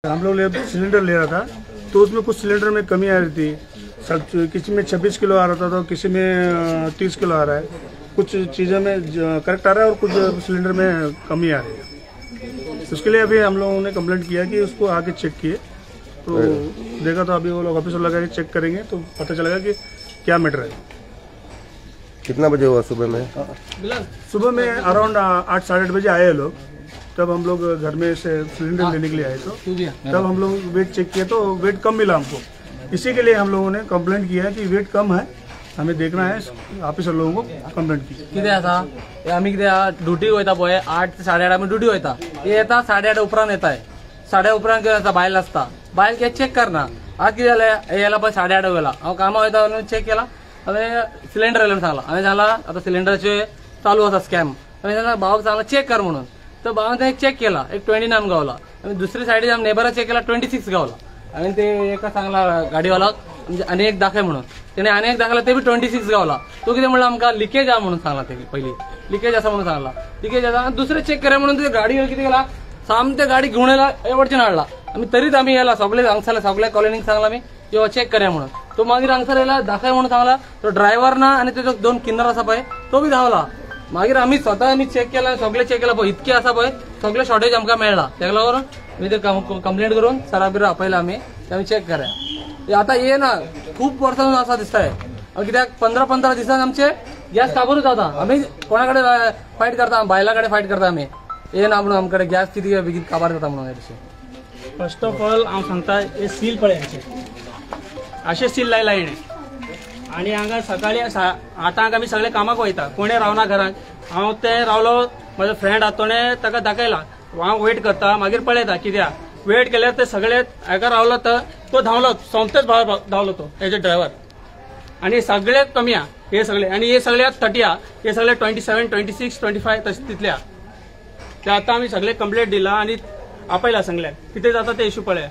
हम लोग cylinder ले रहा था तो उसमें कुछ सिलेंडर में कमी आ रही थी। सब किसी में 26 किलो आ रहा था तो किसी में 30 किलो आ रहा है। कुछ चीज़ों में करेक्ट आ रहा है और कुछ सिलेंडर में कमी आ रही है। उसके लिए अभी हम लोगों ने कंप्लेंट किया कि उसको आके चेक किए तो देखा तो अभी वो लोग ऑफिसर लगा के चेक करेंगे तो पता चलेगा कि क्या मैटर है। कितना बजे हुआ सुबह में? सुबह में अराउंड 8 साढ़े 8 बजे आए लोग। तब हम लोग घर में से सिलेंडर लेने के लिए आए तो तब हम लोग वेट चेक किए तो वेट कम मिला हमको। इसी के लिए हम लोगों ने कंप्लेंट किया है कि वेट कम है, हमें देखना है। ऑफिसर लोगों को कंप्लेंट की। कितें आसा आमी कितें ड्युटी वयता पळय 8 ते 8:30 आमी ड्युटी वयता, हे येता 8:30 उपरांत येता, 8:30 उपरांत कितें जाता बायल आसता, बायल कितें चेक करना। आज कितें जालें हे येयला पळय 8:30 गेला, हांव कामां वयता चेक केला, हांवें सिलेंडर येयला म्हणून सांगला। हांवें सांगला आतां सिलेंडराचे चालू आसा स्कॅम, हांवें सांगला भावाक सांगला चेक कर म्हणून, तर भावान तें चेक केला एक 29 गावला। आनी दुसरे सायडीन आमी नेबरा चेक केला 26 गावला। हांवें ते एका सांगला गाडीवालाक म्हणजे आनी एक दाखय म्हणून, तेणे आनी एक दाखयला ते बी 26 गावला। तो कितें म्हणला आमकां लिकेज आहा म्हणून सांगला, ते पयलीं लिकेज आसा म्हणून सांगला, लिकेज आसा आनी दुसरें चेक करया म्हणून ते गाडी कितें केला सामते गाडी घेवन येयला एवडच्यान हाडला। आमी तरीच आमी येयला सगळे हांगसरले सगळ्या कॉलनीक सांगला आमी यो चेक करया म्हणून, तो मागीर हांगसर येयला दाखय म्हणून सांगला, तो ड्रायव्हर ना आनी तेजो 2 किन्नर आसा पळय तो बी धांवला। मागीर आमी स्वता आमी चेक केला, सगळे चेक केला पळय इतके आसा पळय सगळे शॉर्टेज आमकां मेळ्ळा। तेका लागून आमी ते कंप्लेंट करून सरा बिरा आपयला आमी ते आमी चेक करया। आतां ये ना खूब वर्सां आसा दिसता कित्याक 15-15 दिसान आमचे गॅस काबरूच जाता। आमी कोणा कडेन फायट करता, बायलां कडेन फायट करता आमी, ये ना म्हणून आमकडे गॅस कितें बेगीन काबार जाता म्हणून. फर्स्ट ऑफ ऑल हांव सांगता हे सील पळय हेंचे अशें सील लायला हेणें आनी हांगा सकाळी 8 आमी सगळे कामाक वयता, कोणें रावना घरांत। हांव ते रावलो, म्हजो फ्रेंड आहा तोणें ताका दाखयला, हांव वेट करता मागीर पळयता कित्याक वेट केल्यार ते सगळे हाका रावलो तर तो धांवलो, सोमतेच धांवलो तो हेजो ड्रायव्हर। आनी सगळे कमी आहा हे सगळे, आनी हे सगळे 30 आहा, हे सगळे 27, 26, 25 तशें तितले आहा। ते आतां आमी सगळे कंप्लेंट दिला आनी आपयला सगळ्यांक, कितें जाता ते इशू पळया।